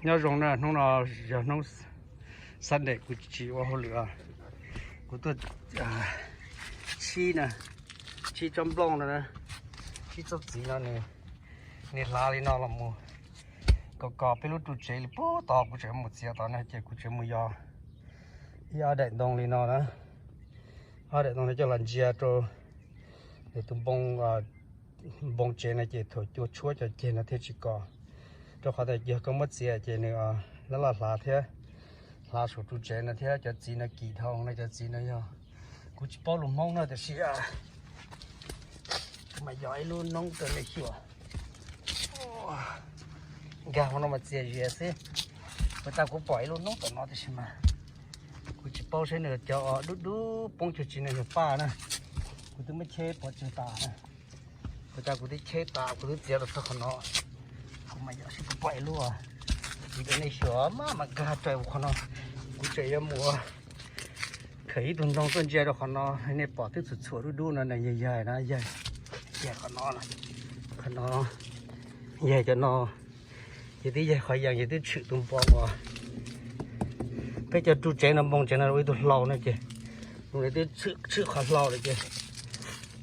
Nyob zoo na, hnub no yog hnub Sunday, kuv tsis ua hauj lwm. Kuv tuaj tshib na, tshib tsob nplooj no na, tshib tsob txiv no, nws hlav li no los mus kom kom peb lub ru tsev li puag tod, kuv tseem mus txiav tod na, ces kuv tseem mus yog ib ob daim ntoo li no na, ob daim ntoo no coj los ntsia rau nws tus npoo npoo tsev no ces thaum cua tshuab cov ceg no thiaj tsis kos. Rau qhov tias yog koj muab txiav ces nws laj laj hlav thiab, hlav saum ru tsev no thiab. Cov txiv no kim dhau no, cov txiv no yog, kuv tsis paub lus Hmoob na, tiam sis kuv mam yog ib lub noob rau nej xyuas. Nkag hauv no mas txias zias xwb. Puas tas kuv pom ib lub noob tom no tiam sis mas kuv tsis paub seb nws cov dub dub poob cuag tsi no yog paj na. Kuv twb muab cheb pov tseg tas na. Puas tas kuv twb cheb tas, kuv twb txiav los txog qhov no. Kuv mam yog seb puas pom ib lub. Kuv cov nej xyuas maj mam nkag raws qhov no. Kuv tseem yuav mus khaws ib tug ntoo tuaj ntsia rau qhov no, nej pom twb txhuam txhuam dub dub no na, yaig yaig na, yaig, yaig qhov no, qhov no, yaig cov no. Ces twb yaig qhov yees ces twb tshwm tus npoo uas peb cov ru tsev no, npoo tsev no ua ib tug hlau no ces, nws twb tshwm qhov hlau lawm ces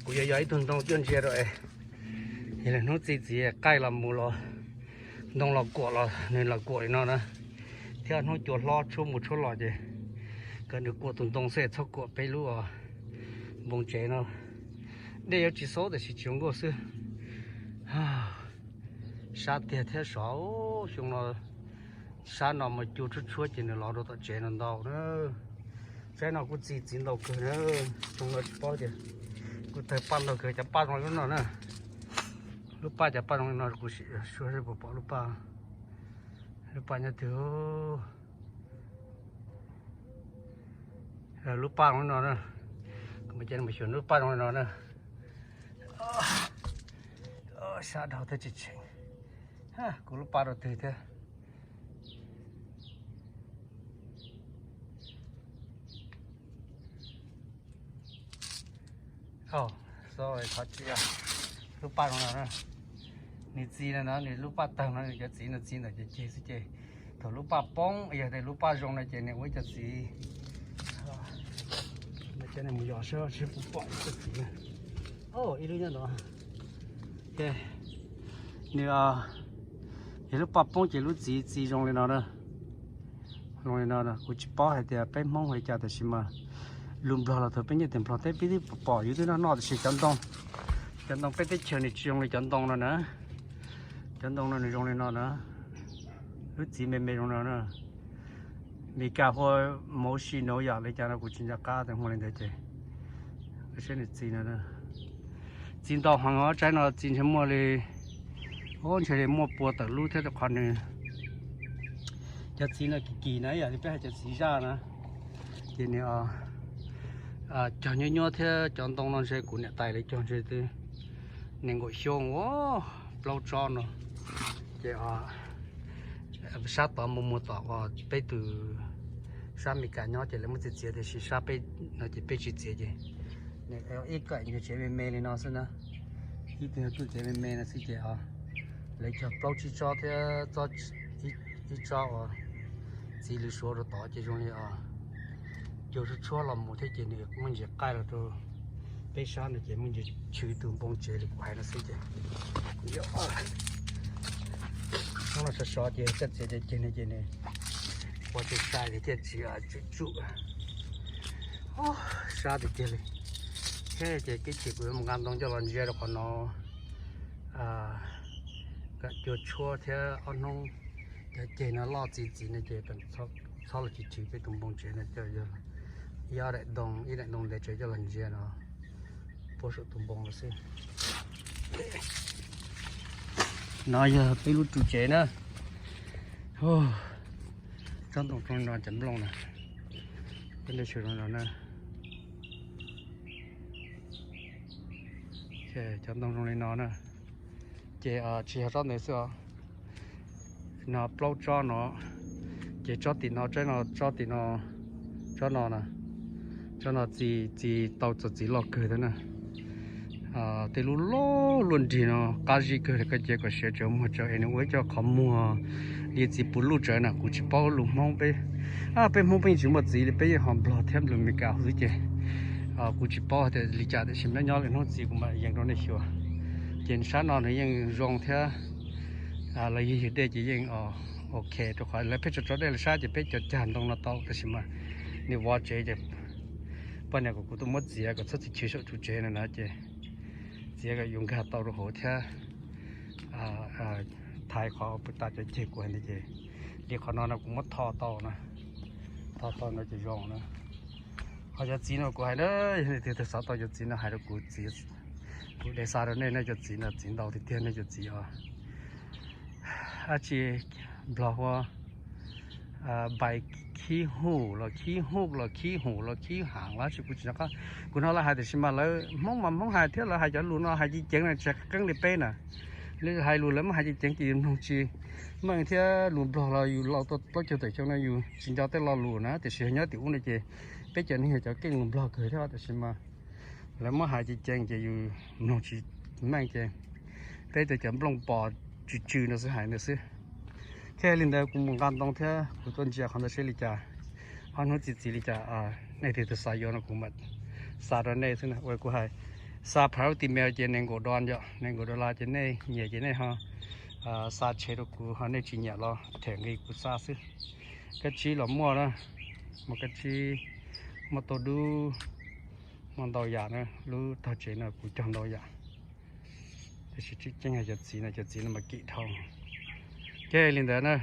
kuv yuav yog ib tug ntoo tuaj ntsia rau es, yog li hnub txi txiv qaij los mus los, ntoo los kuam los nws los kuam li no na, thiab hnub cua hlob tshuab mus tshuab los ces kom nws kuam tus ntoo xwb, txhob kuam peb lub npoo tsev no. Dej yuav tsis xaub tiam sis tsis zoo nkauj xwb. Sab tiag thiab sov, xyoo no sab no mas cua tshuab tshuab ces nws los rau tom tsev no ntau na. Tsaib no kuj txi txiv ntau kawg na, xyoo no tsis paub tias kuj tawg paj ntau kawg. Cov paj zoo li lub no na, lub paj, cov paj zoo li no, kuv sim suav seb puas pom lub paj. Lub paj nyob twg? Lub paj zoo li no na, kuv mam xyuas lub paj zoo li no na. Sab dhau thiab tsis tseem, kuv lub paj rau twg thiab. Xov tsis, lub paj zoo no na, nws txi no na, nws lub paj tawg no, nws cov txiv no txi ntawm ceg xwb ces thaum lub paj poob yog tias lub paj zoo no ces nws ua ib co txiv. Mus yos seb puas pom ib co txiv na. Ib lub nyob no. Nws, yog lub paj poob ces lub txiv txi zoo li no na. Zoo li no, kuv tsis paub hais tias peb Hmoob ua li cas tiam sis mas lus Nplog los thaum peb nyob tim Nplog teb peb twb pom, yus twb noj noj tiam sis cov ntoo, cov ntoo peb teb chaws nws tsis zoo li cov ntoo no na. Cov ntoo no nws zoo li no na, lub txiv me me zoo no na. Meskas hu ua mauv si no yam li cas no kuv tsis nco qab, tes hu li ntawd ces seb nws txi no. Txi ntau heev os, tsaib no txi ntshe muaj li, ntshe li muaj pua tawm lub thiab rau qhov nws, cov txiv no kim kim na, yam li peb hais cov txiv zaj na, ces nws cog nyuab nyuab thiab. Cov ntoo no ntshe kuv niam tais lawv cog ntshe twb nees nkaum xyoo, plaub tsob no. Ces sab tod mus mus tom uas peb tus sab Meskas nyob ces lawv muab txiav txiav, tiam sis sab peb no ces peb tsis txiav ces nws ib kaim nyuag tsev me me li no xwb na. Ib tug nyuag tsev me me no xwb ces lawv cog plaub tsib tsob thiab, ib tsob uas txiv lws suav rau tod ces zoo li cua tshuab tshuab los mus thiab ces nws muaj ntsis qaij los rau peb sab no ces muaj ntsis chwv tus npoo tsev li kuv hais no xwb ces kuv yuav, hnub no sov sov ces coj txiav cov ceg no ces nws ua tus sai ces thiaj tsis tsuj tsuj. Sab tiag tiag li. Thiab ces ib chim kuv yuav mus nqa ntoo coj los ntsia rau qhov no, kom cua tshuab thiab ob hnub cov ceg no loj txi txiv no ces txhob los chwv chwv peb tus npoo tsev no, coj yog ib ob daim ntoo, ib daim ntoo ntev tsev coj los ntsia no puag saum tus npoo no xwb. No yog peb lub ru tsev na. Tsob ntoo zoo li no, cov nplooj na, peb lub tsev zoo no na. Cov ntoo zoo li no na, ces tsis yog tsob ntawd xwb os. No plaub tsob no, ces tsob tim no, tsob no, tsob tim no, tsob no na, tsob no txi, txi tau txog txiv loj kawg thiab na. Tej lub loj luaj nrig no qab zib kawg li, koj cia kom siav tsawv muag tsawv es nws ua ib co qhov muag li txiv puv luj tsawv na. Kuv tsis paub lus Hmoob peb, peb Hmoob peb yeej tsis muaj txiv li, peb yeej ho Nplog thiab lus Meskas xwb ces kuv tsis paub tias li cas, tiam sis nyob nyob li hnub txiv kuv mam yees rau nej xyuas. Ces sab no nws yeej zoo thiab, los yog yug dej ces yeej ok, rau qhov lawv pheej tso tso dej los sab ces peb cov cag ntoo no tau, tab sis mas nws vov tsev ces poj niam kom kuv tuaj muab txiav kom txhob txhim chwv saum tsuv tsev no na ces txiav kom yus nkag tau rau hauv thiab thaiv qhov puas tas cov ceg kuv hais ntawd ces li qhov no no kuv muab tho tau na, tho tau no ces zoo na. Ho cov txiv no kuv hais na, yog leej twg xav tau cov txiv no hais rau kuv, txiv, kuv de xa rau nej, nej cov txiv no txiv ntau tiag tiag, nej cov txiv os. Dab tsi Nplog hu npais khib hu los khib hu los khib hu los khib hav los tsis, kuv tsis nco qab. Kuv hnov lawv hais tiam sis mas lawv Hmoob mas Hmoob hais thiab, lawv hais cov lus no hais ceev ceev na, tsis qeeb li peb na. Lawv hais lus lawv muab hais ceev ceev ces yus mloog tsis meej thiab, lus Nplog los yus laus tau plaub caug tawm xyoo no yus tsis nco tej lo lus na, tiam sis nyob tim ub no ces peb cov neeg yog cov keej lus Nplog kawg thiab, tiam sis mas lawv muab hais ceev ceev ces yus mloog tsis meej ces peb tej cov nplooj pos tsw tsw no xwb, hais ntawd xwb. Thiab li ntawd kuv mus nqa ntoo thiab kuv tuaj ntsia qhov ntawd seb li cas, ob hnub txi txiv li cas, nej leej twg xav yuav no kuv mam xa rau nej xwb na. Ua kuv hais xa priority mail ces nees nkaum dos yom, nees nkaum dollar ces nej nyiam ces nej ho xa tshev rau kuv, ho nej tsis nyiam los them nqi kuv xa xwb. Kab tsib los muaj na, muaj kab tsib, muaj tauj dub, muaj ntau yam na, lub tog tsev no kuv cog ntau yam. Tiam sis tseem ceeb hais cov txiv no, cov txiv no mas kim dhau. Ces li ntawd na,